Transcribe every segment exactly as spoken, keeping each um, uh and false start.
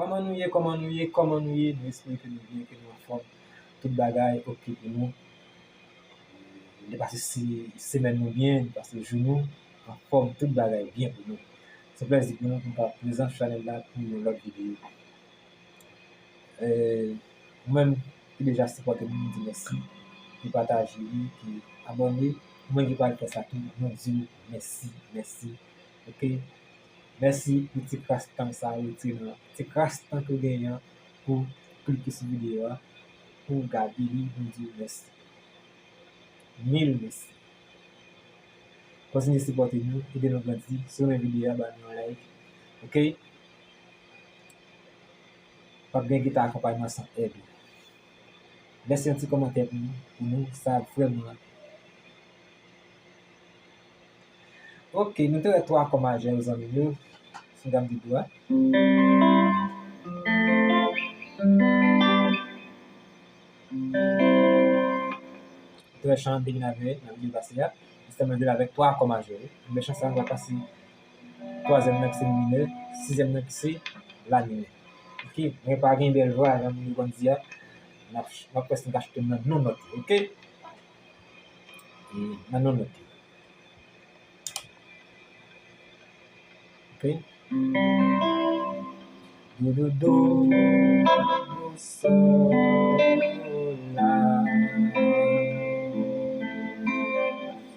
Kòman nou ye, kòman nou ye, kòman nou ye? Nou espere ke nou byen, ke nou anfòm. Tout bagay oke pou nou. Nou pase se-, semèn nou byen, nou pase jou nou anfòm, tout bagay byen pou nou. Se plèzi pou nou pou nou ka prezan sou chanèl la pou yon lòt videyo. Eh, ou menm ki deja sipòte nou, nou di mèsi. Ki pataje li, ki abòne. Ou menm ki pral fè sa tou, nou di w mèsi, mèsi. Oke? Mèsi pou ti kras tan sa ou retire nan, ti kras tan ke w genyen an pou klike sou videyo a, pou w gade li, nou di w mèsi. Mil mèsi. Kontinye sipòte nou, ede nou grandi. Si w renmen videyo a, ba nou yon like. Oke? P ap gen gita akonpayman san èd ou. Lèse yon ti kòmantè pou nou, pou nou, sa ap vrèman. Oke, nou te wè twa akò majè yo, zanmi yo, sou gam de do a. Nou te wè chan an devine avè nan videyo pase a. Jistèman, vin avèk twa akò majè yo. Ebyen, chan sa a, nou va pase twazyèm nan ki se mi minè, sizyèm nan ki se la minè. Oke, mwen pa gen bèl vwa, jan moun yo konn di a. N ap, n ap fè sa, n ka chante nan non nòt yo, oke? E nan non nòt yo. Oke? Do, do, do, sol, la,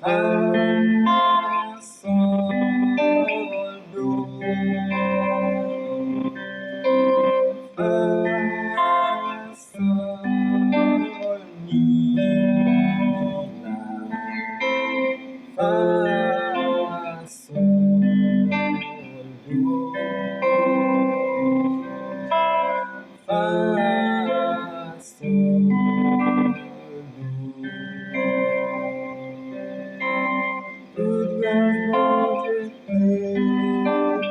fa, sol, do, fa, sol, mi, la, fa, sol, do, fa, sol, do. Tout gras Bondye fè pou mwen.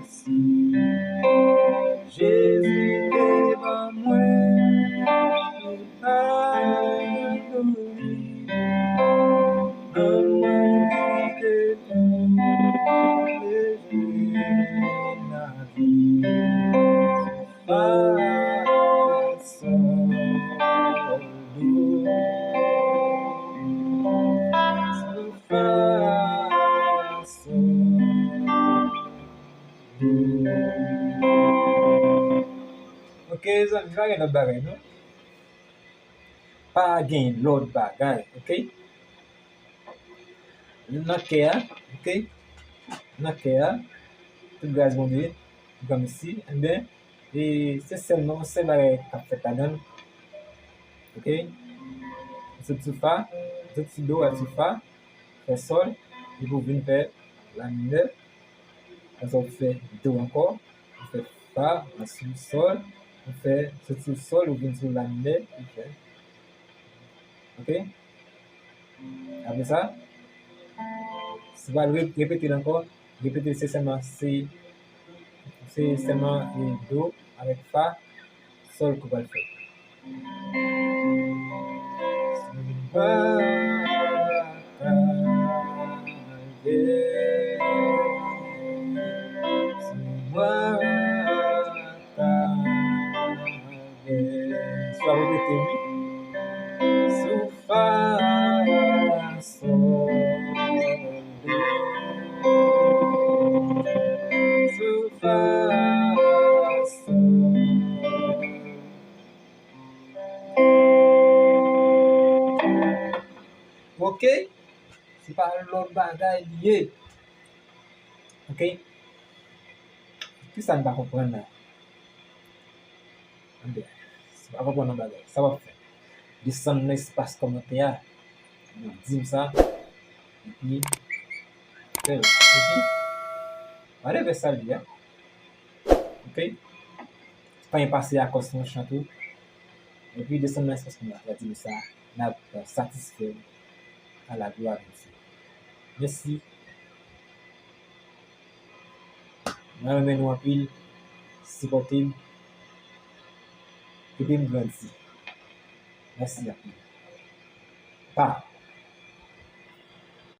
Si Jezi te ban mwen tout bagay pou li, ban mwen kite pou leve lavi. Fa, sol, do. Sou, fa, sol, do. Oke, zanmi, pa gen lòt bagay, non. Pa gen lòt bagay, oke? Nan kè a, oke? Nan kè a, tout gras Bondye, granmesi, enben, e se sèlman yon sèl bagay k ap fèt ladan l, oke? Ou sot sou fa, ou sot sou do, al sou fa, fè sòl, epi ou vin fè la minè, apre sa ou fè do ankò, ou fè fa, al sou sòl, ou fè, sot sou sòl, ou vin sou la minè, ou fè. Oke? Apre sa, si w al re-, repete l ankò, repete l se sèlman, se, se sèlman, e, do avèk fa, sòl ke w pral fè. Si mwen pa ta gen, si mwen pa ta gen, swa repete wi. Sou fa, sol, do. Sou fa, sol. Oke? Se pa lòt bagay li ye. Oke? Kisa n pa konprann la? Anben, si w pa konprann yon bagay, sa w ap fè? Desann nan espas kòmantè a, di m sa, epi, fè yo, epi, pa leve salye a, oke? Pa gen pase akò sou yon chan tou, epi desann nan espas kòmantè a, di m sa, n ap satisfè w a la glwa de Dye. Mèsi. Mwen renmen nou anpil. Sipòte m. Ede m grandi. Mèsi anpil. Pa.